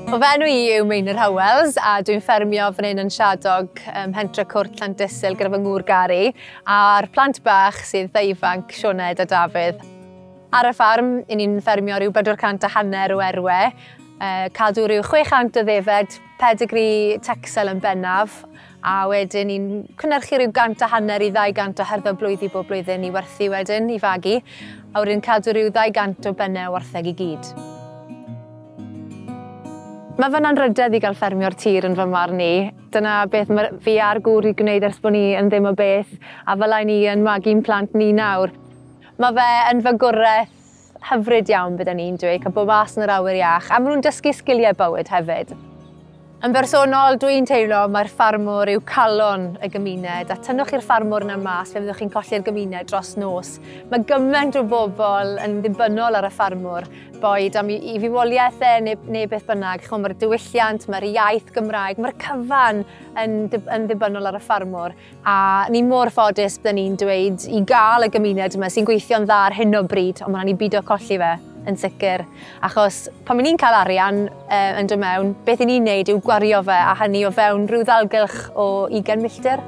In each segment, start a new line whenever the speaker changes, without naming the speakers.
Fy enw i yw Meinir Howells a dwi'n ffermio fan hyn yn Siadog ym Mhentre Cwrt Llandysul gyda fy ngŵr Gary a'r plant bach sydd ifanc Sioned a Dafydd. Ar y ffarm, i ni'n ffermio rhyw 450 o erwe, cadw rhyw 600 o ddefed, pedigree Texel yn bennaf, a wedyn ni'n cynhyrchu rhyw 150 i 200 o hyrddau blwyddi bob blwyddyn i werthu wedyn, i fagu, a wedyn cadw rhyw 200 o bennau o wartheg i gyd. Mae fe'n anrhydedd i gael ffermio'r tir yn fy marn i. Dyna beth mae fi a'r gŵr i gwneud ers bod ni yn ddim o beth, a fel ni yn magu'n plant ni nawr. Mae fe yn fagwraeth hyfryd iawn, bydden ni'n dweud, cael bod mas yn yr awyr iach, a maen nhw'n dysgu sgiliau bywyd hefyd. Yn bersonol, dwi'n teimlo mae'r ffarmwr yw calon y gymuned, a tynnwch chi'r ffarmwr yna mas, fe fyddwch chi'n colli'r gymuned dros nos. Mae gymaint o bobl yn ddibynnol ar y ffarmwr, boed am i fywoliaeth e neu beth bynnag. Mae'r diwylliant, mae'r iaith Gymraeg, mae'r cyfan yn ddibynnol ar y ffarmwr. A ni mor ffodus, bydden ni'n dweud, i gael y gymuned yma sy'n gweithio'n dda ar hyn o bryd, ond mae'n rhaid i beidio colli fe. Yn sicr, achos pan ni'n cael arian yn dod mewn, beth i ni'n neud yw gwario fe, a hynny o fewn rhyw ddalgylch o 20 milltir.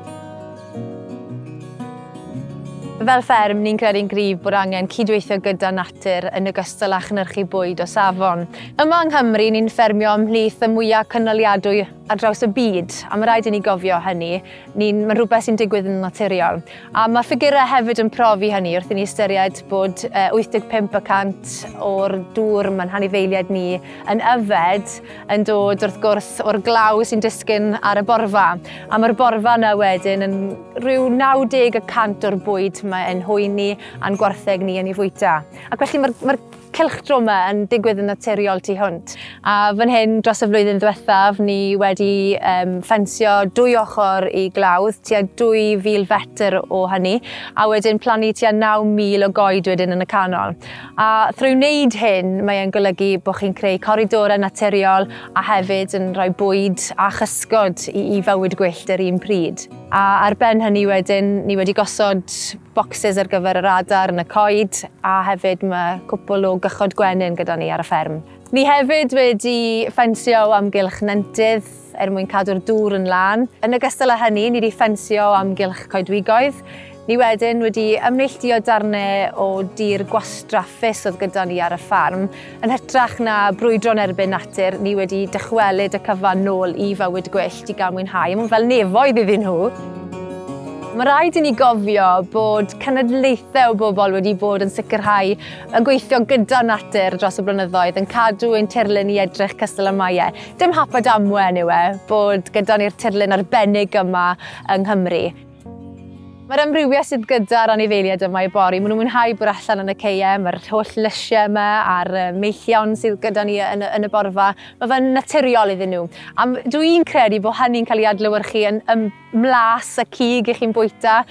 Fel fferm, ni'n credu'n gryf bod angen cydweithio gyda natur yn ogystal â chynhyrchu bwyd o safon. Yma yng Nghymru, ni'n ffermio ymhlith y mwyaf cynaliadwy ar draws y byd, a mae rhaid i ni gofio hynny. Mae'n rhywbeth sy'n digwydd yn naturiol. A mae ffigurau hefyd yn profi hynny wrth i ni ystyried bod 85% o'r dŵr mae'n hanifeiliaid ni yn yfed yn dod wrth gwrs o'r glaw sy'n disgyn ar y borfa. A mae'r borfa yna wedyn yn rhyw 90% o'r bwyd mae'n hwy ni a'n gwartheg ni yn ei fwyta. Ac felly mae'r cylchdro yma yn digwydd yn naturiol tu hwnt. A fan hyn, dros y flwyddyn ddiwethaf, ni wedi ffensio dwy ochr i glawdd, tua 2,000 fetr o hynny, a wedyn plannu tua 9,000 o goed wedyn yn y canol. A thrwy wneud hyn, mae'n golygu bod chi'n creu coridorau naturiol a hefyd yn rhoi bwyd a chysgod i fywyd gwyllt yr un pryd. A ar ben hynny wedyn, ni wedi gosod bocsys ar gyfer yr adar yn y coed, a hefyd mae cwpl o gychod gwenyn gyda ni ar y fferm. Ni hefyd wedi ffensio o amgylch nentydd er mwyn cadw'r dŵr yn lân. Yn ogystal â hynny, ni wedi ffensio o amgylch coedwigoedd. Ni wedyn wedi ymneilltuo darnau o dir gwastraffus oedd gyda ni ar y ffarm. Yn hytrach na brwydro'n erbyn natur, ni wedi dychwelyd y cyfan nôl i fywyd gwyllt i gael mwynhau. Mae'n fel nefoedd iddyn nhw. Mae rhaid i ni gofio bod cenedlaethau o bobl wedi bod yn sicrhau yn gweithio gyda natur dros y blynyddoedd, yn cadw ein tirlun i edrych cystal â mae e. Dim hap a damwen yw e, bod gyda ni'r tirlun arbennig yma yng Nghymru. Mae'r amrywiaeth sydd gyda'r anifeiliaid yma i bori, maen nhw'n mwynhau bod allan yn y caeau, mae'r holl lysiau yma a'r meillion sydd gyda ni yn y borfa, mae fe'n naturiol iddyn nhw. A dwi'n credu bod hynny'n cael ei adlewyrchu yn mlas y cig i chi'n bwyta.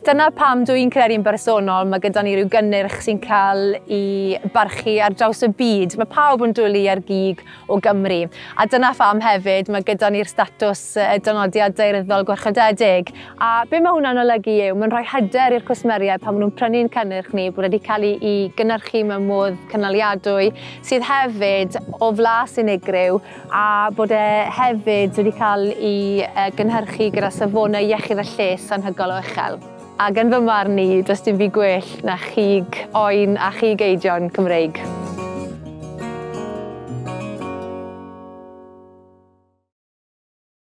Dyna pam dwi'n credu'n bersonol, mae gyda ni rhyw gynnyrch sy'n cael ei barchu ar draws y byd. Mae pawb yn dwlu ar gig o Gymru. A dyna pham hefyd mae gyda ni'r statws dynodiad daearyddol gwarchodedig. A be mae hwnna'n olygu yw, mae'n rhoi hyder i'r cwsmeriaid pan maen nhw'n prynu'n cynnyrch ni bod wedi cael ei gynhyrchu mewn modd cynaliadwy, sydd hefyd o flas unigryw a bod e hefyd wedi cael ei gynhyrchu gyda safonau iechyd a lles anhygoel o uchel. Ac yn fy marn i, does dim byd gwell na chig oen a chig eidion Cymreig.